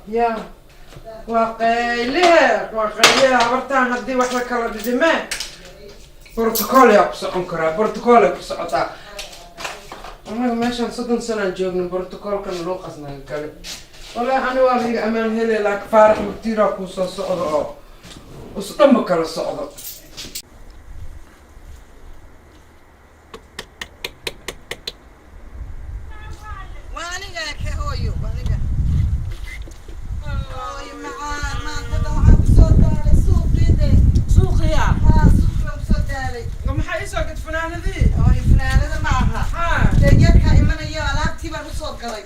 Ya waa qaylihe, waa qaylihe habartaan. Haddii wax la kala dhidhimee, protocol yaa ku socon karaa, protocol ay ku socotaa. Annaga meeshaan 30 sanaan joogno, protocolkana loo qasnaga gale. Wallahi ani waa liiga amaan hele, laakiin Faarax Murtiiraa kuu soo socdo oo is dhanba kala socdo. Waa aniga ke, hooyo, waa aniga, hooyo macaan. Maanta dhan waxaan kusoo daalay suuqii. Suuqiya? Haa, suuqii baan kusoo daalay. Maxaa iisoo gad? Fanaanadii? Hooyo, fanaanada ma aha. Ha. Deegaankaa imanayo, alaabtii baan usoo galay.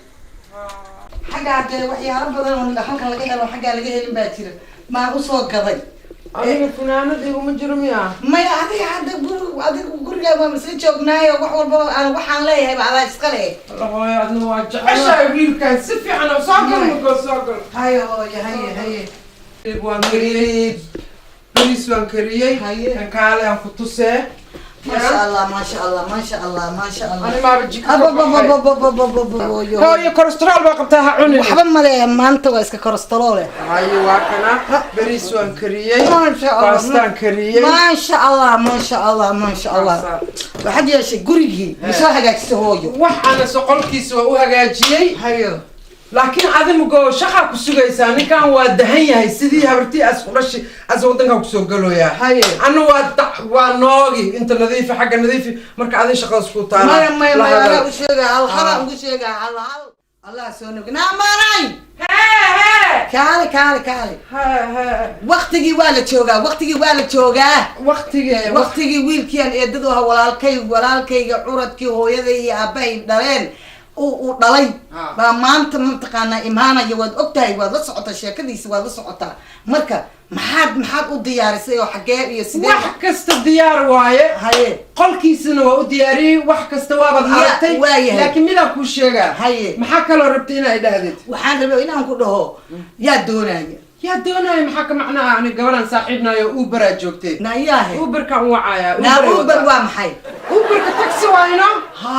Xaggaa dee waxyaalo badan oo halkan laga helo xaggaa laga helin baa jira, maan usoo gaday. Adiga funaanad iguma jiro miya? Maya, adiga hadda guri, adiga gurigaa waan isla joognaayo, wax walba aan waxaan leeyahay ba adaa iska leh. Alla hooyo, adna waa jeceshahay wiilkan si fiican oo soo gal mugo, soo gal. Haye hooyo, haye, haye. Waan kariyey, bariis waan kariyey. Haye. Kan kaale aan ku tusee. Maasha Allah, maasha Allah, maasha Allah, maasha Allah. Ani maaba jiko ka baxay. Hooyo. Hooyo, cholesterol baa qabtaa, ha cunin. Waxba male, maanta waa iska cholesterol. Haye, waa kana, bariis waan kariyey. Maasha Allah. Baastaan kariyey. Maasha Allah, maasha Allah, maasha Allah. Waxaad yeeshay gurigii ma soo hagaajisay, hooyo? Waxaana soqolkiisa waa u hagaajiyey. Hayo. Laakiin adimugo shaqaa ku sugaysaa. Ninkan waa dahan yahay, sidii habartii as ku dhashi as wadankaa kusoo galooyaa. Haye. Anna waa waa noogi inta nadiifi, xagga nadiifi. Marka adin shaqadaas ku taala. Maya, maya, la maya. hadal. Anaa u sheegaa, hal hala ugu sheegaa, hal hal. Allah soo nog naamaray. Hee hee. Kaale, kaale, kaale. Hee hee. Waqtigii waa la joogaa, waqtigii waa la joogaa. Waqtigee? Waqtigii wiilkii aan eedadu ahaa, walaalkay, walaalkayga curadkii hooyaday iyo aabbahay dhaleen uu dhalay baa maanta mataqaanaa imaanaya. Waad ogtahay, waad la socotaa sheekadiisa, waad la socotaa. Marka maxaad u diyaarisay oo xaggee iyo sidee? Wax kasta diyaar waaye. Haye. Qolkiisana waa u diyaariyey, wax kasta waabaad Ya, aragtay. waayahay. Laakiin midaan kuu sheegaa. Haye. Maxaa kaloo rabtay inaa idhahdid? Waxaan rabay inaan ku dhaho, yaa doonaya? Yaa doonaya? Maxaa ka macnaha? Ani gabadhaan saaxiibnayo Uberaa joogtay. Nayaahe. Uberkaan wacayaa. Naa, Uber waa maxay? Uberka taxi waayno. Ha,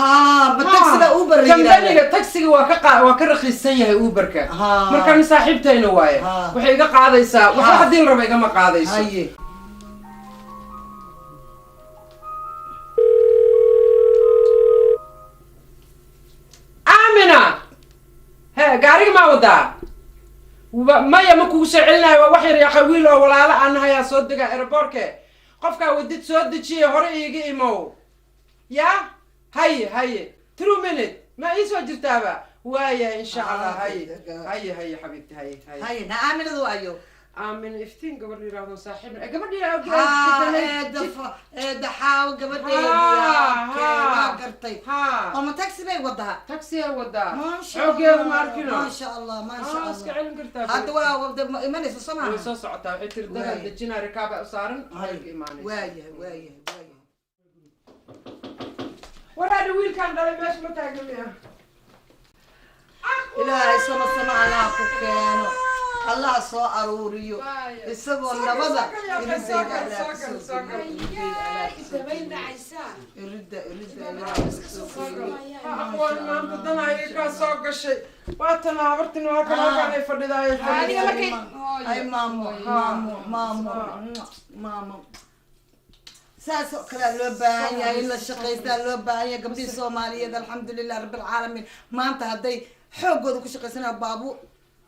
ma taxi-ga Uber la kambaniga yidhahda? Taxiga waa ka waa ka rakiisan yahay Uberka. Markaan saaxiibtayna waaye. Waxay iga qaadaysaa waxba haddii la rabo igama qaadayso. Haye. Aamina, he, gaariga maa wadaa? Maya, ma kugu soo celinayo. Waa wax yar yaqa, wiil oo walaalo aan nahayaa soo dega airportke. Qofkaa wadid soo dejiye, hore iiga imow. Ya, haye haye, 2 minute ma ii soo jirtaaba? Waaya, insha Allah. Haye haye haye, xabiibti, haye haye. Haye, na Aaminadu ayo? Aamin Iftiin, gabadh yiraahdo saaxiibna, gabadh. Ha, eeda eeda Xaawo gabadheedii. Waa gartay. Oo ma taxi bay wadaa? Taxi ay wadaa. Maasha Xoogeedu ma Allah, arkino. Maasha Allah, maasha Ah, iska Allah. celin kartaa. Hadda waa imanaysa soo Way maaha? soo socotaa. Waxay tiri dadaan Waaya. dejinaa, rikaaba u saaran, waxay ka imaanaysa. Waayahay, waayahay, waayahay. Waraadha, wiilkaan dhalay meesha ma taagna miya? Ilaahay sama sama allah ku keeno, allah soo aruuriyo isagoo nabada. Iridayda allah kasoo geliyo, iridda, iridda allah kasoo geliyo. Aqoon maanta danaya kaa soo gashay. Waatan habartin, waa kan halkaan ay fadhidaay. Adiga markay- Ay maamo, maamo, maamo, maamo, saas oo kalea loo baahan yahay in la shaqaystaa loo baahan yahay. Gabdhihii Soomaaliyeed, alxamdulilah rabbilcaalamiin, maanta hadday xoogooda ku shaqaysanaya baabu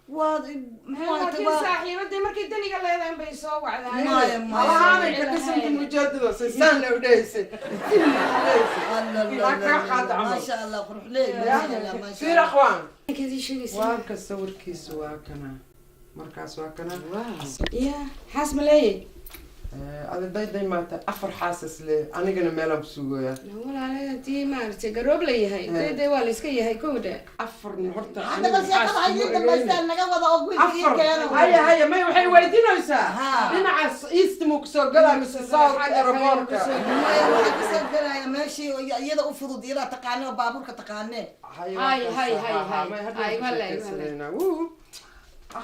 waa muxuu ahaatay. Laakiin saaxiibaday markay daniga leedahay bay soo wacdaa. Maya, maya. Halahaanay ka dhisanta mujeedada saysaan la udhaysay. Maasha Allah, qurux leey, maasha Allah, maasha Fiir Allah. Aqwaan. Ninkeedii sheegaysa. Waa ka sawirkiisa, waa kana, markaas waa kana. Ya, xaas ma leeyay? Adi dayday maata, afar xaasas le, anigana meelaan ku sugoyaa. Walaale, hadii maaragtay garoob la yahay, dayday waa la iska yahay kowdha. Afar horta. Hadda bal sheekada ha idiin dambaystaan, naga wada oo wiilka ii Afar. keeno. Haya haya, may waxay weydiinaysaa Ha. dhinacaas east muu kusoo galaa mise south airportka? Maya, waxaa kasoo gelaya meeshii oo iyada u fudud, iyadaa taqaane oo baabuurka taqaanee. Hay, hay, hay, hay. Hay, walay, walay.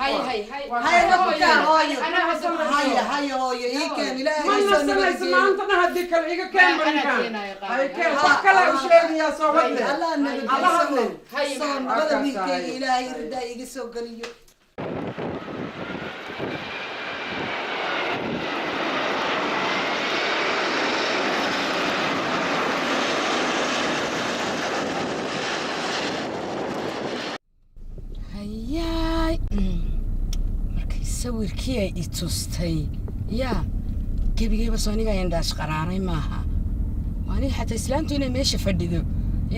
Hay hay hay. Haya, nakukaa hooyo. Anaa hasanayso. Haya haya hooyo, ii keen, Ilaahay Ma soo nasanayso nabadgeeyo. maanta dhan. Haddii kale iga keen. Anaa Marinkaan keenayo, qaali. hay keen, wax kale u sheegayaa, soo wadle. Allah Allah hadle. nabadgeeyo, soo nabada Halkaas wiilkayga hay. Ilaahay ridaa iga soo geliyo. Sawirkii ay i tustay yaa gebigayba soo aniga indhaash qaraaray maaha. Waa aniga xataa islaantu inay meesha fadhido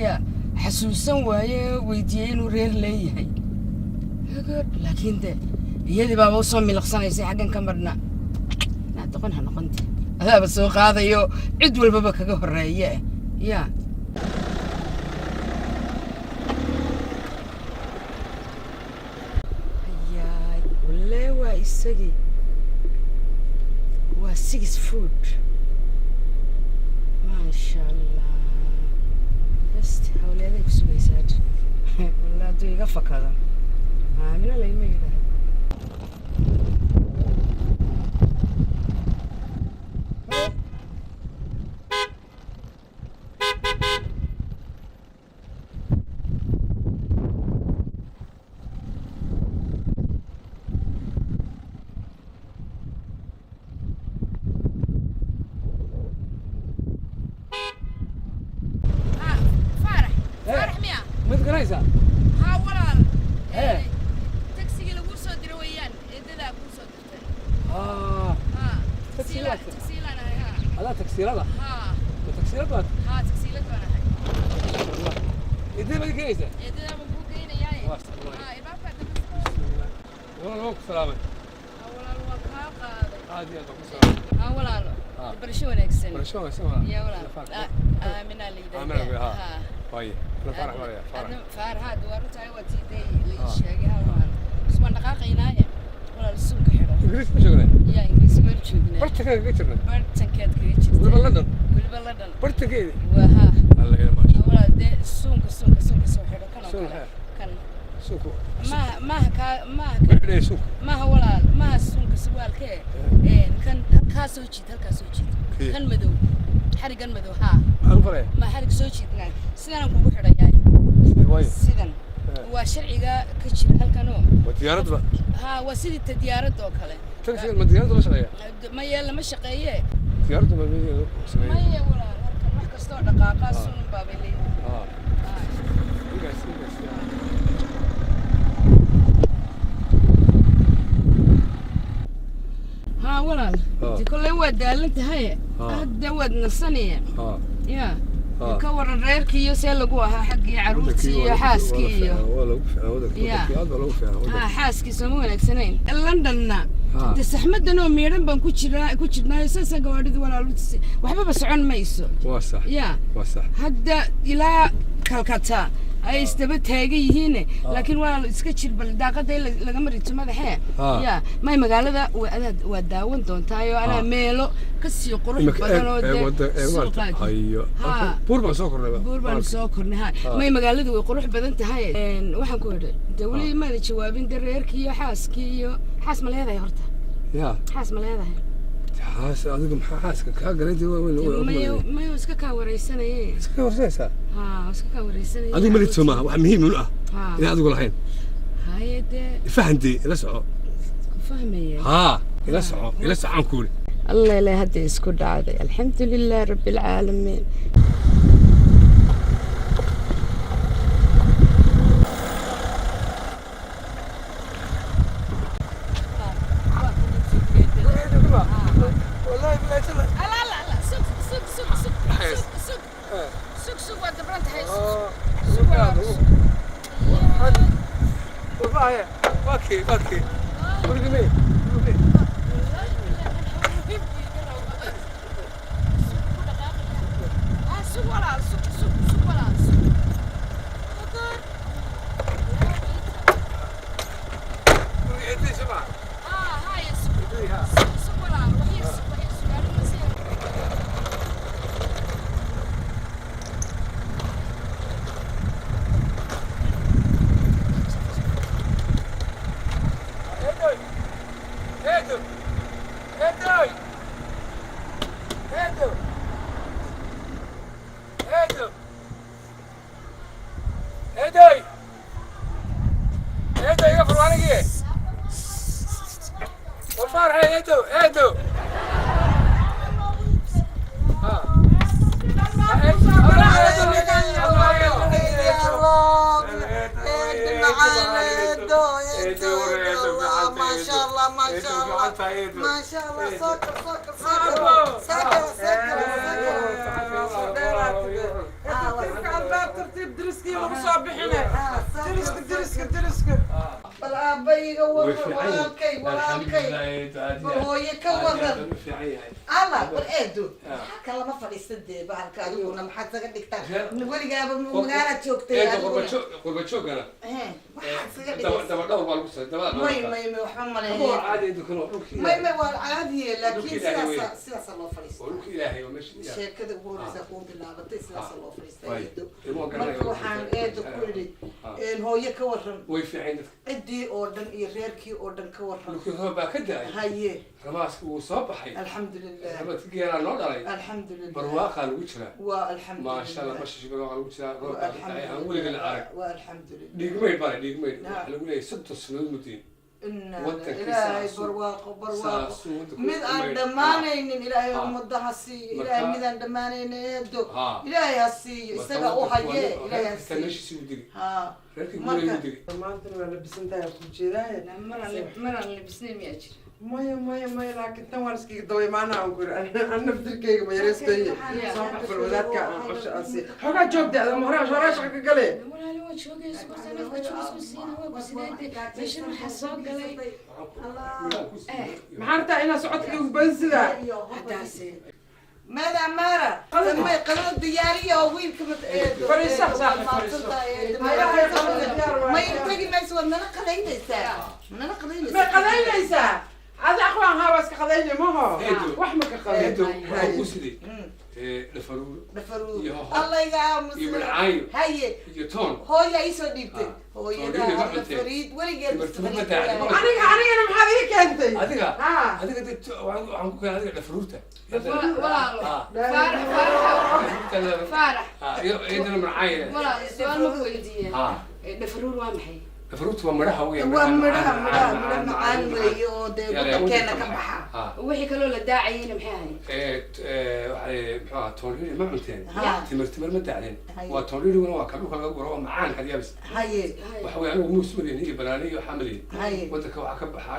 yaa xasuusan waaye, weydiiyey inuu reer leeyahay. Laakiin de iyadii baaba usoo miliqsanaysay xaggan ka marna. Naa doqon ha noqonte, adaaba soo qaadayo cid walbaba kaga horeeye yaa. Hayaay, walee waa isagii, waa 6 foot, maasha Allah. Best hawleeday ku sugaysaa. Walla hadduu iga fakado, aamino layma yidhaahdo. Faarax, Faarax miya? Mad garanaysaa? Haa walaal. Hee. Tagsigii laguu soo diro weeyaan, eedadaa kuu soo dirtay. Ah. Haa. Tagsiilaad. Tagsiilaan ahay, haa. Adaa tagsiilada? Haa. Ma tagsiilad baad? Haa, tagsiilad baan ahay. Idee baad keenaysaa? Eedadaa baan kuu geynayaaye. Waa sax. Haa, ilbaabkaa dambe soo. Walaal, waan ku salaamay. Haa walaal, waa kaa qaaday. Aad iyo aad baan ku salaamay. Haa walaalo. Haa. Barasho wanaagsan. Barasho wanaagsan walaal. Yaa walaal. Faarax. Aaminaa la yidhahdaa. Aaminaa la yidhahdaa, haa. Haa. Waaye ana Faarax baa la yidhaha, Faarax. Adna Faarax, haa, waa runtahay, waa tii day la ii sheegay. Haa walaal, ismaan dhaqaaqaynaaye walaal, suunka xidho. Ingiriis ma joognaa? Yaa, Ingiriis baan joognaa. Bartankaan kaga jirnay. Bartankeed kaga jirta. Weliba London. Weliba London. Bartankeedi. Waa haa. Alla ila maasha. Walaal dee, suunka, suunka, suunka soo xidho kan oo Suun kale. xidho. Kan. Suunku. Maaha, maaha kaa, maaha ma kan. xidhaya suunku. Maaha walaal, maaha suunka surwaalkee. Kan halkaa soo jiid, halkaa soo jiid. Kii? Kan madow, xarigan madow, haa. Maxaan u faraya? Ma xarig soo jiidnaa, sidanaan kugu xidhayaa. Waaye. Sidan waa sharciga ka jira halkanoo. Ma diyaaradba? Haa, waa sidii ta diyaaradda oo kale. Tagsiga ma diyaaradda la shaqeeya? Maye, lama shaqeeye. Diyaaradda ma sameeya? Maye walaal, halkan wax kastoo dhaqaaqaa sunun baabay leeyihiin. Haa. Ingaas, ingaas. Haa walaal. Ah. De kolley waa daalan tahay. Ah. Hadda waad nasanaya. Haa. Ya. Ah. Ka waran reerkii iyo see lagu ahaa xaggii carruurtii iyo xaaskii iyo? Waa lagu fiicnaa waddanka. Ya. Wadankii aad baa lagu fiicnaa Haa, waddanka. xaaskii sooma wanaagsanayn Londonna? Ah. De saxmadan oo miidhan baan ku jiraa, ku jirnaayo saasaa gawaadhidu walaal waxbaba socon mayso. Waa sax. Ya. Waa sax. Hadda ilaa Calcutta ay isdaba taagan yihiin, laakiin walaal iska jir bal daaqada in lagama rito madaxee. Ah. Ya, may, magaalada waa adaad waa daawan doontaayo anaa Ah. meelo kasii qurux Imika badan oo eeg dee wadda eeg maarata suuqaagi. Hayo. Haa. Buur baan soo kornay. Buur baan soo kornay, ha. Ah. May, magaaladu way qurux badan tahay. Waxaan ku idhi dee weli maada jawaabin de, reerkii iyo xaaskii iyo xaas ma leedahay horta? Ya. Xaas ma leedahay? Xaas adiga maxaa xaaska kaa galay dee waa Mayo, mayo, iska kaa wareysanaye. Iska ka warsanaysaa? Ha, iska kaa wareysanaya. Adigu ma lidso maaha, wax muhiim u ah Ha. inaan adigu lahayn. Haye dee. Fahantii ila soco. Ku fahmaya. Haa, ila soco, ila socon kuuli. Allah ilaa hadda isku dhacday, alxamdu lilah rabbi alcaalamiin. والله بالله. لا لا لا، sug, sug, sug, sug, sug, sug, sug, sug, waa dabran tahay, sug walaal, sug. Waakii, waakii gurigii mey. Ah, sug walaal, sug, sug, sug walaal, sug. Guriga eedaysa maa? Ah, haya, sug, sug, sug walaal, wax yar sug, wax yar sug, arrin ma sii. Maasha Allah, soo kal, soo kal, soo kal, soo kal, soo kal, soo kal. Tartiibka albaab, tartiib, deriskii lagu soo bixine. Deriska, deriska, deriska. Bal aabbayiga waran, walaalkay, walaalkay, bal hooye ka waran. Alla, bal eedo, halkan lama fadhiista dee bahalka. Adiguna maxaad isaga dhigtaa? Weligaaba magaalaad joogtay adiguna. Qurba joogana. Waxaad isaga dhigaysaa. Daba dhowr baa lagu sa dabada. May, may, waxba malehe. Waa caadi dukan oo dhulkii. May, waa caadiye, laakiin Dhulka Ilaahay. sidaasa, sidaasa loo fadhiista. Oo dhulka Ilaahay oo meesha yaal. Sheekada ugu horeysa kuu bilaabatay, sidaasa loo fadhiistaa. Waay. Eedo. Ilmo garanaya. Marka waxaan eedo ku idhi, hooye ka waran. Way fiican dadka. Ciddii oo dhan iyo reerkii oo dhan ka waran. Dhulkii roob baa ka da'ay. Haye. Ramaaska wuu soo baxay. Alxamdulilah. Rabadka geelaa noo dhalay. Alxamdulilah. Barwaaqaa lagu jiraa. Waa alxamdulilah. Maasha Allah, bashashi barwaaqa lagu jiraa, roob baa ka da'ay aan weliga la arag. Waa alxamdulilah. Dhiigmayd baa dhiigmayd waxaa lagu leeyahay 30 sanadood mudeen. Inna Wadankii ilaahay saasuu- barwaaqo, barwaaqo saasuu wadanku mid aan maydh. dhammaanaynin ilaahay ummadda ha siiyo ilaahay. Mid aan dhammaanaynin eedo ilaahay ha siiyo, isaga u haye, ilaahay ha Reerkii siiyo. meeshiisii u degi. Ha. Reerkii Marka- guuray u degi. Maantana waa labisan tahay, ku jeedaaye. Maraan labisnayn miyaa jira? Maya, maya, maya, laakiin tan waa iskaga daba imaanaa aan ku yiri. An naftirkeyga ma yareystaye. Soo bax bal, wadaadka aan cosho aan sii xoogaa joogta adama hore hore shaqa ka gale. Walaali, waa joogaysa horta, nafka joog isku siina, waa ku sideede meeshan waxaa soo galay. Maxaa rabtaa inaa socodka igu badsida? Haddaase Mada mara may qadada diyaariya oo wiilka eedo. Fadhiiso, Eedo, saaxiib, waa fadhiiso. mahadsantahay, eedo. Hayaha, qadada diyaar waaye. May tagi mayso, waad nala qadaynaysaa, nala qadaynaysaa. Ma qadaynaysaa adi? Aqwaan haa, waa iska qadayna maho. Eedo. Wax ma ka qaday. Eedo, waxaa ku siday dhafaruur. Dhafaruur. Iyo hoho. Alla iga aamus. Iyo madcaayo. Haye. Iyo toon. Hooya iisoo dhiibtay. Hooyada Toon, hadda cunteen. fariid weligeed. Timirtimo Fariid ma daacin. weeyaan. Aniga, anigana maxaad ii keentay? Adiga? Ha. Adiga dee waxaan ku keenay adiga dhafaruurta. Walaalo. Ah. Faarax, Faarax. Dhafaruurta. Faarax. Ah, iyo iyadana madcaayo. Walaalo, su-aal ma ku weydiiye? Ah. Dhafaruur waa maxay? Dhafaruurta waa midhaha weeye. Waa midhaha, midhaha, midha macaan weeye oo dee wadankeena ka baxa. Ah. Wixii kaloo la daacayeyna maxay ahayd? Waxay muxuu ahaa, toonriri ma cunteen? Ha. Timir, timir ma daacdeen? Haye. Waa toonririguna waa ka dhulka laga guro, waa macaan kad yaabis. Haye. Waxa weeye anigu muus malin iyo banaani iyo waxaa malin. Haye. Wadanka waxaa ka baxa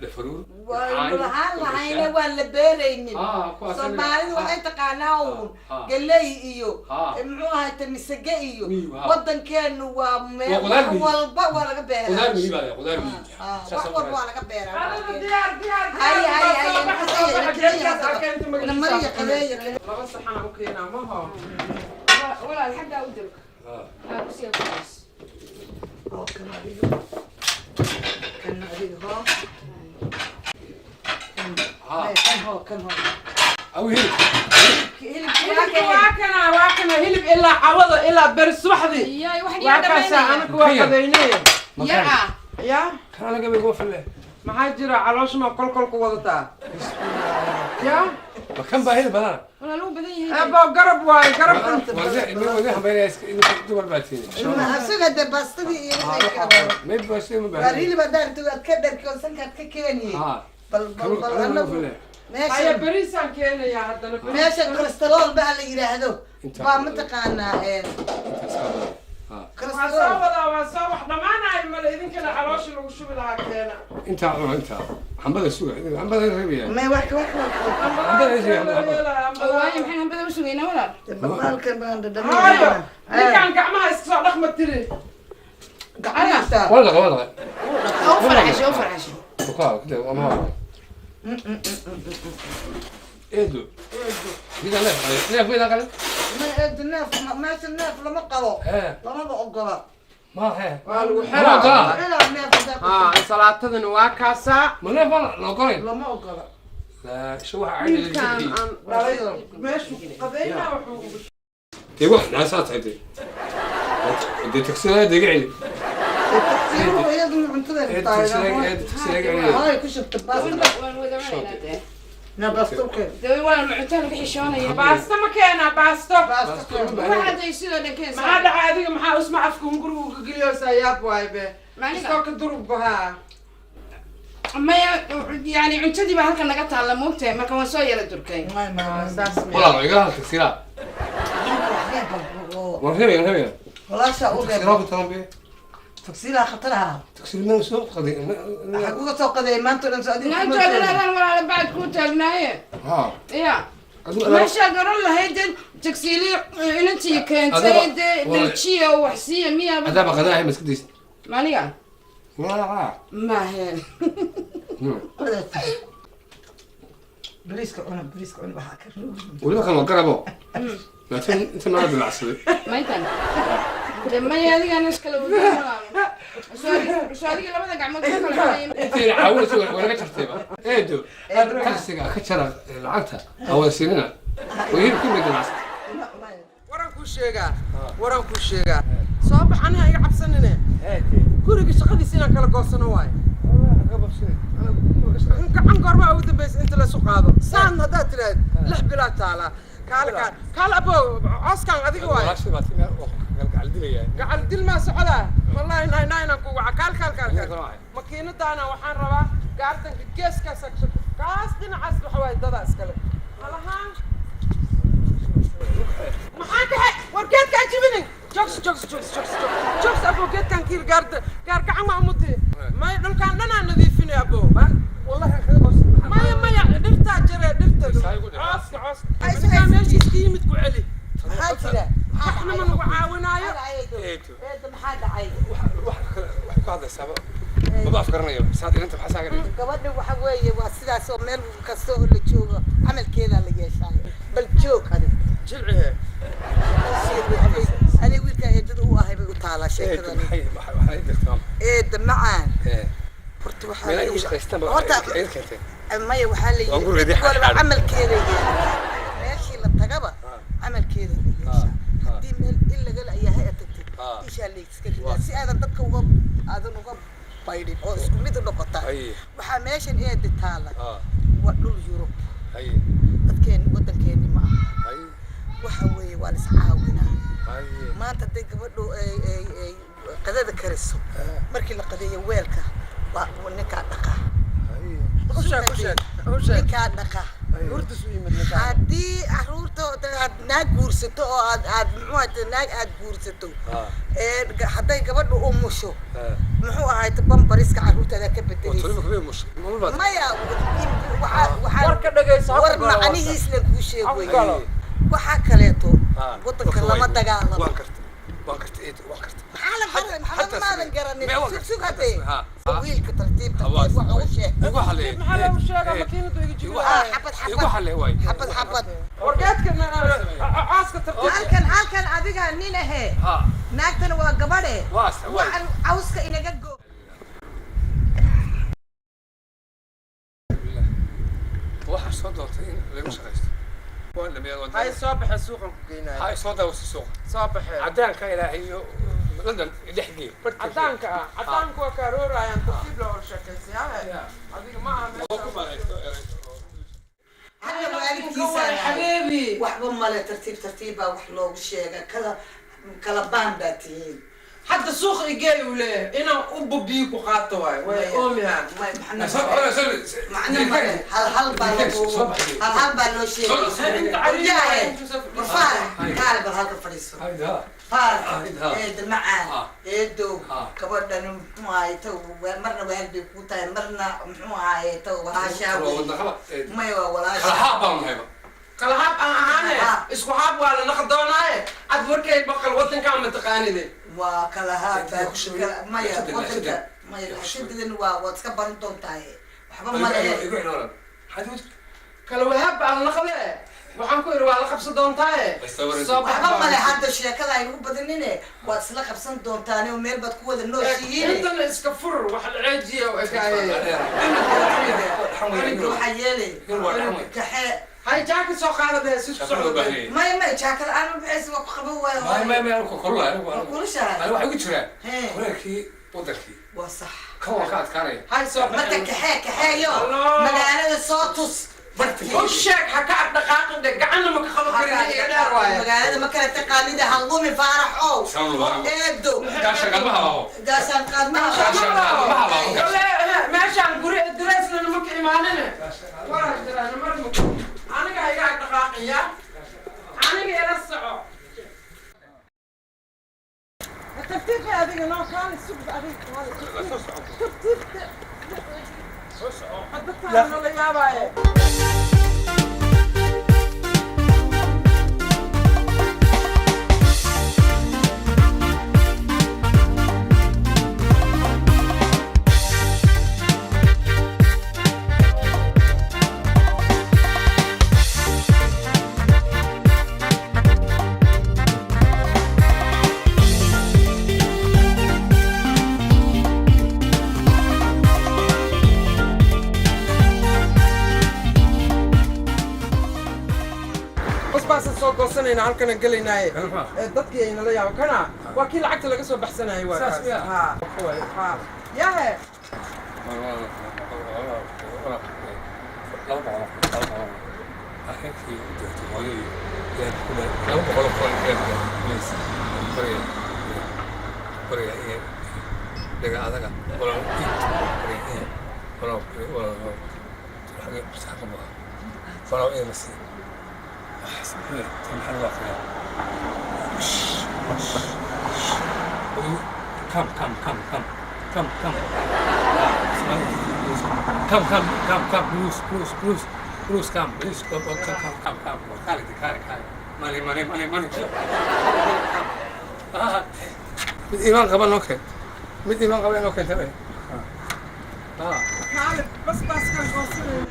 dhafaruur. Waynu lahaan lahayne, waan la beeraynin. Ah, kuwaas Soomaalidu waxay taqaanaa uun galley iyo muxuu ahayte misage iyo Miyu, ha. wadankeenu waa meel Waa qudaar wax miyi. walba waa laga beeraa. Qudaar miyi baa la qudaar miyi. Wax walba waa laga beeraa. Qadada diyaar, diyaar. Haye, haye, haye. Soo bax, soo bax, geedkaas aa keentay magaciisa. Namariya qadeeya. Laba saxan aan u keenaa maho. Walaal, xaggaa u durug. Haa, kusiya kuwaas. Oo kan adiga, kan adiga hoo. Ah. Kan hoo, kan hoo. Aw, hilib. Hilibka. Hilibka waa kana, waa kana hilib ilaa cawada ilaa beri subaxdii. Iyaay, wax Waa yaa kaasaa. dhamaynaya. Anaku waa qadaynay. Yar ah. Ya. Kana laga bay uga fille. Maxaa jira? Calooshma kolkol ku wadataa ya? Ma kan baa hilib badana? Walaal, uu badan yahay. Ebo, garab waaye, garabkan. Wade hambaynaya idinka dumar baa tiini. Asuga dee baastadii iyo wixii kale. May baastay ma Waar baahan. hilib haddaad rabtid waad ka dharki oo sankaad ka keeniye. Ah. Bal bal bal anagu Haya. Meesha Beriisaan keenayaa haddana, beriis. Meesha kolestarool baa la yidhaahdo. Inta- Baa mataqaanaa Intaas ka badan. Ah. Waa soo kolestarool. wadaa, waa soo wax dhammaanayo male, idinkana caloosha lagu shubi lahaa keena. Intaa cuna, intaa. Hambada suga, hambada reebaya. May wax wax wax. Hambada reebaya, hambada. Oo waayo, maxaan hambada u sugaynaa, walaal? Bahalkan baan Haayo. dhadhaminaya. Ninkaan gacmaha iska soo dhaqma tiri. Gacmihiisa. Waa dhaqa, waa dhaqa. Oo farxasho, oo farxasho. Bukaa, kide, waa ma. Eedo. Diga neef, neef way dhaqan. Ma eedo, neef meesha neef lama qabo. Lamaba ogola. Ma he. Waa lagu Ma xiraa. ogola. Ilaa neef haddaa ku- Ha, ansalaatadana waa kaasaa. Ma neef baa la ogolayn. Lama ogola. La, isha waxa caadi Wiilkaan aan dhalay meeshu qadaynaa wuxuu Dee wax naasaa tahay dee. Dee taksiga dega celi. Tagsiiruhu iyaduna cuntada Ee, rabtaa. taksiga iga celi. Hay ku shubta baasta. Waan wada cunaynaa dee. Na baasturkeeda. Dee walaal, ma cuntaan laga xishoonaya? Baasto ma keenaa, baasto? Baasta. Waxaad ay sidoo dhan keensaa. Maxaa dhacay adiga? Maxaa usma afka hungurigu ka geliyoosaa? Yaab waaye be. Macniga? Iskoo ka durug bahaa. Maya, yani cuntadii baa halkan naga taalla, moogtahay, marka waan soo yara durkay. Saas miya? Walaal, igala hal taksiga. Waan reebaya, waan reebaya. Walaasha u Taksiga reeb. ku talan be. Tagsiilaa khatar ahaa. Tagsiil ma soo qaday. Waxaa kuga soo qadeeyay maanta o dhan soo adiga kuma Naantoodana joogin. Adaan walaala bacad kuu taagnaaye. Ha. Ya. Adigu Meeshaad oran lahayd dee tagsiili inantii keentay dee dharjiya oo wax siiya miyaaba. Adaaba qadaahay ma iska daysid. Maniga? Waa. Maahe. Bariiska cuna, bariiska cuna, waxaa ka Weliba kan waa garabo, laakiin inta noola dilacsaday. Maytan de maya, adigaan iskala wadin walaalo. Soo adiga labada gacmood ku kala xidhay. Intayna caawinaysa waa naga jartayba, eedo. Taksiga ka jara lacagta awada siinina oo hilibkii bay dilacsatay. Waran kuu sheegaa, waran kuu sheegaa. Soo bax, aniga iga cabsanine. Guriga shaqadiisa inaan kala goosano waayo. Gacan goormaa ugu dambaysa inta laysu qaado? Saan haddaad tiraahd 6 bilood taalaa. Kaale, kaale, kaale abo, cooskaan adiga waayo. Gacal dil maa socdaa? Wallahi naay naaynan ku waca. Kaal, kaal, kaal, kaal. Makiinadaana waxaan rabaa gaartanka geeskaas, kaas dhinacaas waxa waaye dadaa iskale halahaan. Maxaa kaxe? War geedkaan jibinin. Jogsi, jogsi, jogsi, jogsi, jogsi abo. Geedkaan kiir gaarda gaar gacan waa umudi maya. Dhulkaan dhanaa nadiifinay abo. Maya, maya, dhirtaa jaree, dhirta, cooska, cooska. Ninkaan meeshiis ka yimid ku celi. Maxaa jira? Waxna ma nagu caawinaayo. Eedo. Eedo, maxaa dhacay? Wax ku hadlaysaaba maba afgaranayo. Saad inanta maxaa saaga dhigtay? Gabadha waxa weeye waa sidaas oo meel kasta oo la joogo camalkeedaa la yeeshaay. Bal joog adig. Jilcihe. Aniga wiilkaa eedada u ahay bay u taalaa Eedo. sheekadani. Maxay waxay dirtaa? Eeda macaan. Ee. Horta waxaa Meel la ay ugu yidhi- shaqaystaan ba horta ay keentay. Maya, waxaa la Waa yidhi guriga waliba xaadhan. camalkeeda yeelataa. Meeshii la tagaba camalkeeda la yeeshaa. Haddii meel in lagala ayaa hay tagtay, ishaa la iska ridaa si aadan dadka uga aadan uga baydhin oo isku mid u noqotaa. Waxaa meeshan eeda taala waa dhul Yurub. Dadkeen waddankeeni ma aha. Waxa weeye waa la iscaawinaa. Maanta hadday gabadhu ay qadada kariso, markii la qadeeyo weelka waa ninkaa dhaqaa. U sheeg, u sheeg, u sheeg. Ninkaa dhaqaa. Hurdis u yimid ninkaan. Haddii caruurta aad naag guursato oo aad muxuu ahayd naag aad guursato, ee hadday gabadhu umusho, muxuu ahayd, bambariska caruurtaada ka bedelaysa. Maya, waxaa Warka dhagayso, ha ku war galo warka. Macnihiis la kuu Ha ku sheegay. galo. Waxaa kaleeto waddanka lama dagaalamo. Waan karta, waan karta eedo, waan karta. Maxaa la baray? Maxamed, Hatta maadan samee. garanin. Mee waan Sug karta, sug hatta haddee samee, ha. wiilka tartiib tartiib waxa u sheeg. Igu xallee. Maxaa loogu sheegaa? Makiinadu iga Igu Ah, jibinaya. xabad Igu xabad xallee waay. Xabad xabad. War geedka cooska tartiib. Halkan, halkan adiga nin ahe, naagtana waa gabadhe. Waay. Waxaan cawska inaga go. Waxaa soo doontay in lagu shaqaysto waan dhameeyaa waan. Hay, soo baxee, suuqan ku geynaya. Hay, soo daawasi suuqa. Soo baxee. Cadaanka ilaahay iyo London dhex geey. Cadaanka ah, cadaanka waa kaaroorayaan. Tartiib loo hor sheekaysayaa adiga ma aha. Oo ku Meesha maaraysto. Hadda waalidkiisa xabiibi. Waxba male, tartiib tartiib baa wax loogu sheega. Kala kala baan baa tihiin. Hadda suuqa igeey uu leeyahay inaan u bubiyo ku qaato waay way oomihaan. May macna macna male, hal hal baa loo Soo baxday. hal hal baa loo sheegay. Inta cariiri Warjaahe, waaye, intuu soo fadhiisto. war Faarax, kaale bal halka fadhiiso. Faarax, eedo macaan, eedow, gabadhan muxuu ahaye taw, marna waalid bay kuu tahay, marna muxuu ahaye taw walaashaa wey. Maya, waa walaasha. Kala haab baan nahayba. Kala haab aan ahaane. Kala haab. Isku haab waa la naqi doonaaye. Cad warkay maqal, wadankaa ma taqaanide. Waa kala haab Eedo, baa ku shubay. maya Shadada, wadanka shadada. maya shadadan waa waad iska baran doontaaye, waxba male. Igu xidhan xadud. Kala wahaab baa la naqde, waxaan ku idhi waa la qabsan doontaaye. Soo bax. Waxba male, hadda sheekada aynu u badanine, waad isla qabsan doontaane oo meel baad ku wada nooshihiin. Intana iska fur, wax la ceejiya u ekaaye. Cunuga waxaa yeelay kaxee. Hay, jaaka soo qaadade si Jaakad loo socdo. baahan yahay. Maya, maya, jaakada aan bixis waa ku qaban waayo. May may may, anigu kululahay. Waa kulushahay. Ani waxay ugu jiraan Hee. kuleelkii wadankii. Waa sax. Kan waa ka adkaanaya. Hay, soo Marka baxay. kaxee, kaxeeyo. Allah. Magaalada soo tus. U sheeg ha ka dhaqaaqin dhe, gacanna ma ka qaban karin, iga dheer waaye. Magaalada ma kala taqaanida, halqumi Faarax ow. Saan lubaa. Eedo. Gaasha galmaha baaho. Gaashaan qaadmaha. Gaashaan qaadmaha baaho. Meeshaan guri dareesna ma ka imaanine. Waa jiraan mar ma aniga iga dhaqaaqin ya, aniga ila soco tartiib. Tartiib adiga noo kaali, sug adiga kaali. Tartiib. Soo soco. Dadkaan nala yaabaaye. Basbaasaan soo goosanayna, halkanan gelaynaaye. Kan maxaa? Ee, dadkii ay nala yaabo kana waa kii lacagta laga soo baxsanayay, waa Saas kaas. miyaa? Ha ha, yahe. 200, 200 akhirkii u dirtay hooyo iyo 200 kun please, bariga bariga iyo dhaga adaga walaal bariga iyo walaal walaal xagee saaka ma walaal ee masi maxaa lagu aqriyaa? Come, come, come, come, come, come, come, come, come, come, Bruce, Bruce, Bruce, Bruce, come, Bruce, come, come, come, come, come, kaale, kaale, kaale, money, money, money, money, come. Ah, mid iimaan qaba noo keen, mid iimaan qaba inoo keenta bay. Ah. Kaali, basbaaskaan goosanayna.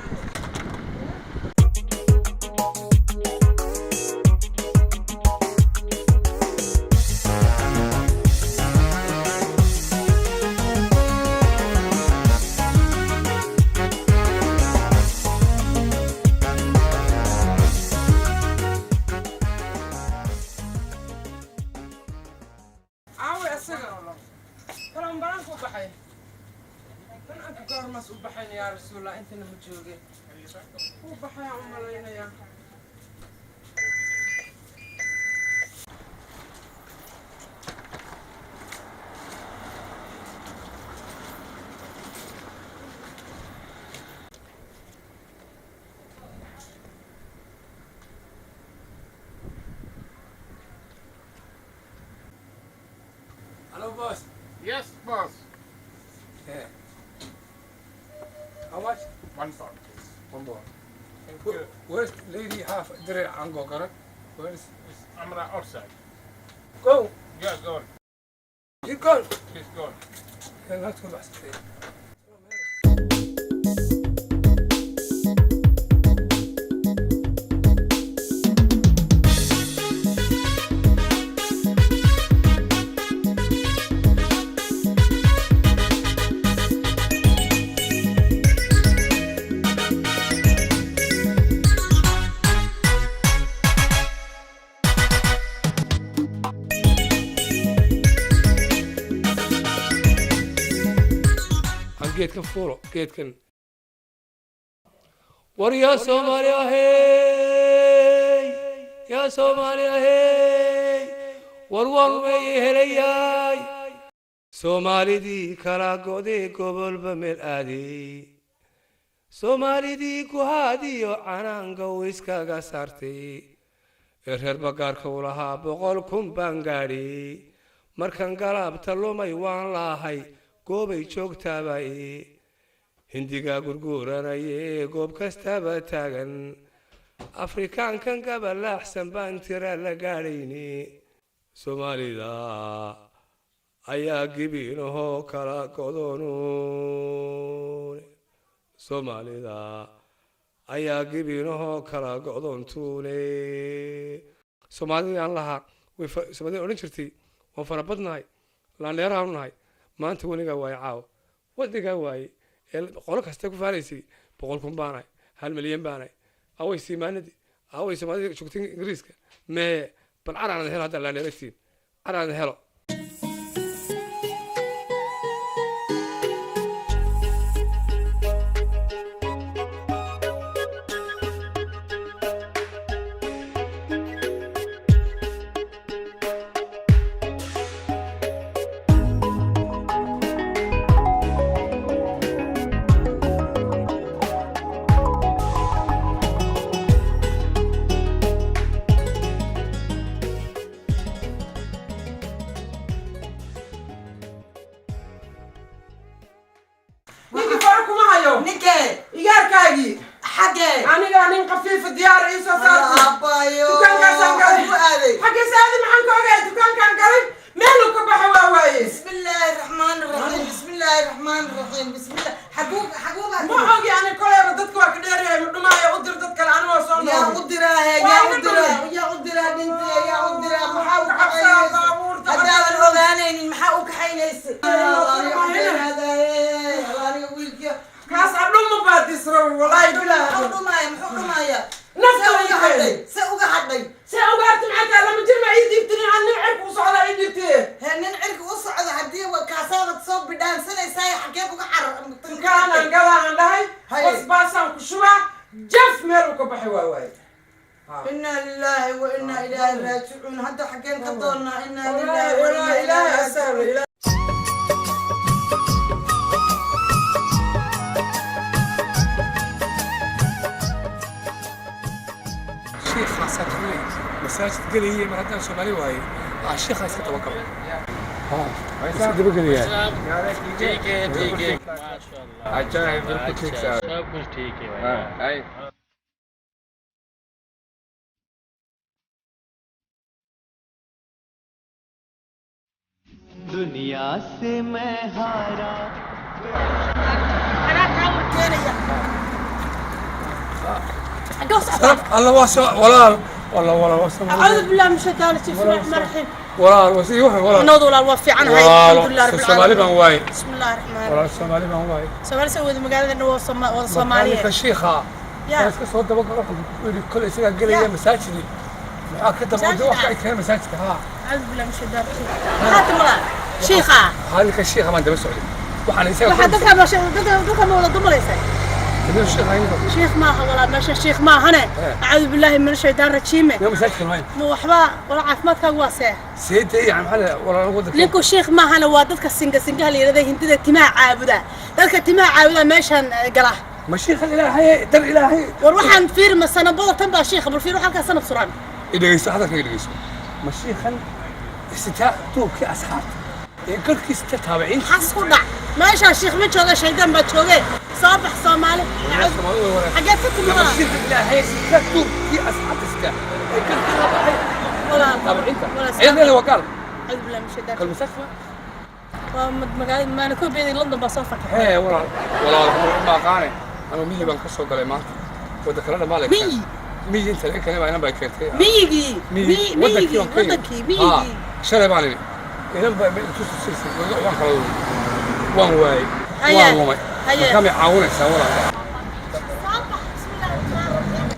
Aawe asaga kalaan banaanka u baxay banaanka, goormaas u baxayn? Yaa rasuulallah, intana ma jooge, wuu baxayaan u malaynayaa. Hello, boss. Yes, boss. Yeah. How much? £1, please. £1. Thank you. Where's lady half dire ango garan? Where's It's Amra outside. Go? Yeah, gone. You go. She's gone. Yeah, not go baxsatay. Aan geedkan fuulo, geedkan. War yaa Soomaali ahey, yaa Soomaali ahey, war waan weeye helayay. Soomaalidii kala go'day, gobolba meel aaday, Soomaalidii guhaadiyo canaanka uu iskaga saartay ee reer bagaarka u lahaa, 100,000 baan gaadhay. Markan galaabta lumay waan laahay goobay joogtaabay. Hindigaa gurguuranaye goob kastaba taagan, Afrikaankan gabalaaxsan baan tira la gaadhayni. Soomaalida ayaa gibiinahoo kala go'doonuun, Soomaalida ayaa gibiinahoo kala go'doontuune. Soomaalidii aan lahaa way Soomaalida odhan jirtay waan fara badnahay, laandheeraanu nahay, maanta weligaa waaye, caawa waddigaa waaye ee qolo kasta ku faanaysay, 100,000 baanahay, 1 milyan baanahay. Away siimaanadii? Away Soomaalida joogtay Ingiriiska? Mee bal caraanad helo hadda, laandheeragtiin caraanad helo. shaqaynaysa. Aniga wiilkii Kaas adhuma baad disrawi, walaahi bilaahi. Muxuu dhumaya? Muxuu dhumaya? Nafta See uga way hadhay, see uga hadhay. See ugaarti maxay tahay? Lama jir ma ii dhiibtinin, aan nin cirka u socda ii dhiibtiye. He, nin cirka u socda haddii kaasaabad soo bidhaansanaysaa, xagee uga carar? Dukaanaan galaahan dhahay. Haye. Basbaasaan ku shubaa, jaf, meel uu ka baxay waa waaye. Inaa lilaahi wa inaa ilaahi raajicuun. Hadda xageen ka doonnaa? Inaa lilaahi wa Walaahi inaa ilaahay ilaahi asaalo ilaahay. Shiikhaasaa tuulay masaajid gelayay. Mar haddaan Soomaali waayey, aa shiikhaa iska dabagalo, iska dabagelayaa. ठीक है, ठीक है, माशाल्लाह। अच्छा है, बिल्कुल ठीक अच्छा, साहब। सब कुछ ठीक है भाई। हाँ, आए। दुनिया से मैं हारा। Anaa kaa warkeenaya. Xaggee u socdaa? Alla waa soo walaal, walaal, walaal, waa soo. أعوذ بالله من الشيطان الرجيم، بسم الله الرحمن الرحيم. Walaal, waa sii waxa, walaal. Nowda walaal, waa fiicanahay, alxamdulilah rabbil Soomaali caalamiin. baan waayey. بسم الله الرحمن الرحيم. Walaal, Soomaali baan waayey. Soomaali soo wada magaaladana waa wada ninka Soomaaliyeed. shiikha Ya. waan iska soo dabagalo. Wuxuu yidhi kole isagaa gelaya Ya. masaajidi, maxaa ka daba Masaajidka? wax ka keenay masaajidka, haa. أعوذ بالله من الشيطان الرجيم. Maxaa tiri walaal? Shiikha. Haa, ninka shiikha baan daba socday, waxaan isaga Waxaa dadka ma dadka ma wada dumalaysa. shiikha ninka. Shiikh maaha walaal, meesha shiikh maahane. أعوذ بالله من الشيطان الرجيم. Yo masaajidka mayn. Ma waxba wala, caafimaadkaagu waa see? Seedee yani, maxaa la walaal waddanka? Ninku shiikh maahane, waa dadka singa singaha la yidhahda, hindida timaha caabuda, dadka timaha caabuda meeshan gala. Ma shiikha ilaahay dar ilaahay? War waxaan fiir, ma sanabada tan baa shiikha? Bal fiir, wax halkaa sanab suran. Dhegeyso, hadalkayga dhegeyso. Ma shiikhan sitaa duubkii asxaabta ee garhkiisa taabiciinta? Xas ku dhac, meeshaan shiikh ma jooga, shaydaan baa jooge. Soo bax, Soomaali. Xageed ka timi ma walaal? Shiikha ilaahay sitaa duubkii asxaabta sitaa ee garhkii la baxay Walaal. taabiciinta. Walaal. Ciidankeeda waa gaal. أعوذ بالله من الشيطان. Kal masaajidka. Waa magaalada maana ku beeday, London baa soo fakay. Hee walaal, walaal, ma aqaane, anuu miyi baan ka soo galay maanta, wadda kale dhamaa la. Miyi? Miyi inta laga keenay baa inan baa keentay. Miyigii? Miyi wadankii Miyigii? baan ka yimid. Wadankii miyigii? Haa, shalay baan idhi inan baa tusiisay, waan kala lumay, waan waayey. Haye. Waan lumay. Haye. Markaa may caawinaysaa walaal? Soo bax, بسم الله الرحمن الرحيم.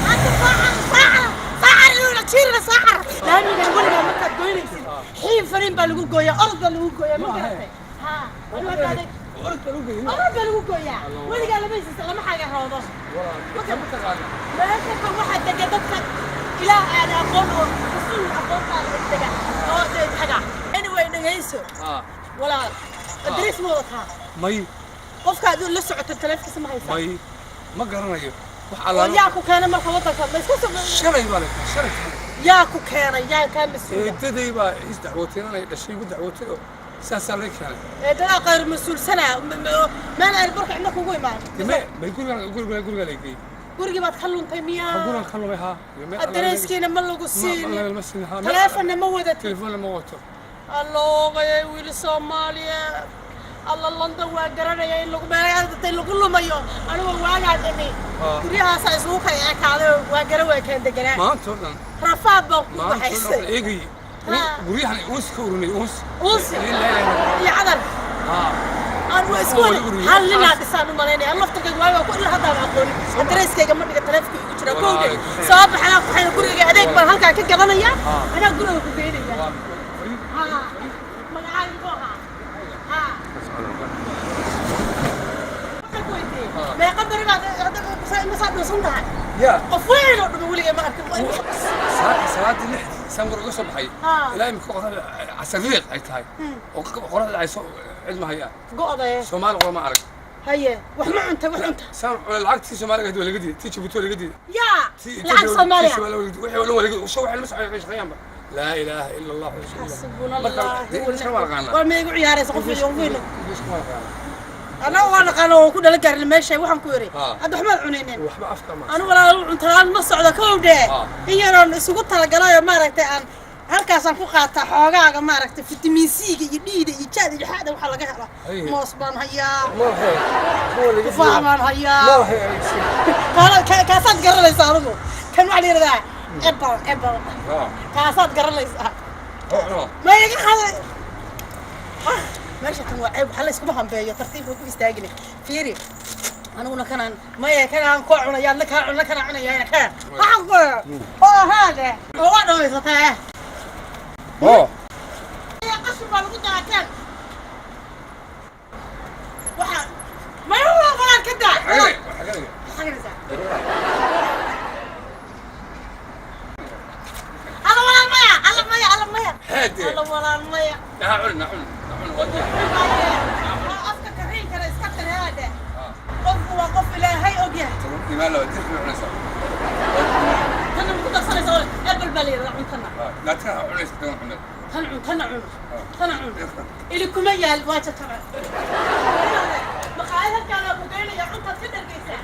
Hadda saacar saacar saacar inuu la jiirina saacar laamigan weligaa markaad goynaysid, xiin fariin baa lagu gooyaa, orod baa lagu gooyaa, ma garatay? Haa, anigu hadda Orod baa lagu geeyey. Orod baa lagu gooyaa, weligaa lama hesisa, lama xagaroodo. Meesha kan waxaa dega dadka ilaah aan aqoon oo rasuul aqoontaa dega oo dee taga. Anyway, dhegayso walaal, adrees ma wadataa? May. Qofka aduu la socoto taleefankiisa ma haysaa? May, ma garanayo wax. Oo Allaala. yaa ku keenay marka waddanka? Ma iska soo Shalay baa la shalay. Yaa ku keenay? Yaa kaa mas-uula? Eedaday baa is dacwootay, inay dhashay igu dacwootay, oo saasaa laga keenay. Eedadaa qayr mas-uulsana, meel airborka cidna kugu imaan. Dime may, guriga guriga guriga la geeyey. Gurigii baad ka luntay miyaa? Gurigan ka lumay, haa. Adreeskiina ma lagu siin? Ma siin, haa. Taleefonna ma wadatid? Telefoonna ma wato. Alloogayay, wiili Soomaaliya, alla London waa garanaya in lagu meelta lagu lumayo. Anigu waagaan imi guryahaasaa isugu kala ekaaday, waa gara, waa keen deganaa. Maanta oo dhan. Rafaad baan ku Maanta oo dhan baxaysay. waxaan eegayey guryahan uus ka urinay, uus. Uunsi iyo cadar. Haa. Aan waa isku wada hal ninaa dhisaan u malaynaya. Laftarkayga waagaa ku ilaa haddaan aqoonin, adareyskayga ma dhiga, taleefanka igu jira kowdhe. Soo bax, anaa ku guriga, adeeg baan halkaa ka gadanaya, anaa guriga ku geynaya. Haa, magacaaga muxuu ahaa? Haa, waxaan ku weydiiyey meeqa beri baad masaa dhuusan tahay? Ya. Qof weyn oo dhuma weligay ma arkin. Salaadii 6dii saan guriga uga soo baxay ilaa imika qoraxda casariiq ay tahay oo qoraxda dhacayso, cid ma hayaa. Go'daye. Soomaali qora ma arag. Haye, wax ma cunta? Wax cunta? Saan cunay, lacagtii Soomaaliga waa laga diiday, tii Jabuuti waa laga diiday. Yaa. Tii lacag Ethiopia- Soomaaliya. tii Soomaaliya waa laga diiday. Wixii oo dhan waa laga diiday. Soo waxay lama shaqeeyaanba. Laa ilaaha ila Allah rasuulullah. Xasbuna Marka, Allah. dee, Ingiriiska waa naqaanaa. War ma igu ciyaaraysa? Qof iyo weyn. Ingiriiska waa naqaanaa. Anaa waa naqaano, waan ku dhala gaarin meesha. Waxaan ku yidhi hadda waxmaad cunaynin? Waxba afka ma. Anu walaal cuntalaan ma socdo kowdhe. In yaroon isugu talagalayo, maaragtay, aan halkaasaan ku qaataa xoogaaga, maaragtay, fitamiin C-ga iyo dhiida iyo jaada iyo xaada waxaa laga helo. Haye. Moos baan hayaa. Ma waxay ma laga tufaax baan hayaa. Ma waxay. Kaasaad garanaysaa adigu? Kan waxaa la yidhahdaa apple, apple. Kaasaad garanaysaa? No. Ma iga qaday? Meesha tan waa ceeb, waxa la iskuma hambeeyo, tartiibka ku istaagine. Fiiri, aniguna kanaan maya, kanaan koo cunaya, adna kaa cuna, kanaan cunaya, kaa waxaan ku oo haade oo waa dhamaysataa. Oo. Qashin baa lagu daateen waxa maya, waa walaan ka daa. Xaganaysaa. Alla walaal maya, alla maya, alla maya. Haade. Alla walaal maya. Ha cun, ha cun, ha cun, waa Afka kariinkana iska tirhaade. Qofku waa qof Ilaahay og yahay. Imaan laba tir cunaysaa. Tanna ma ku darsanaysa? Ebel baa la yidhahdaa cuntana. Laakiin ha cunaysa tan cunay. Tan cun, tana cun, tana cun. Ili kuma yaal, waa jajabay. Maqaayad halkaanaa ku geynaya, cuntaad ka dhargaysaa.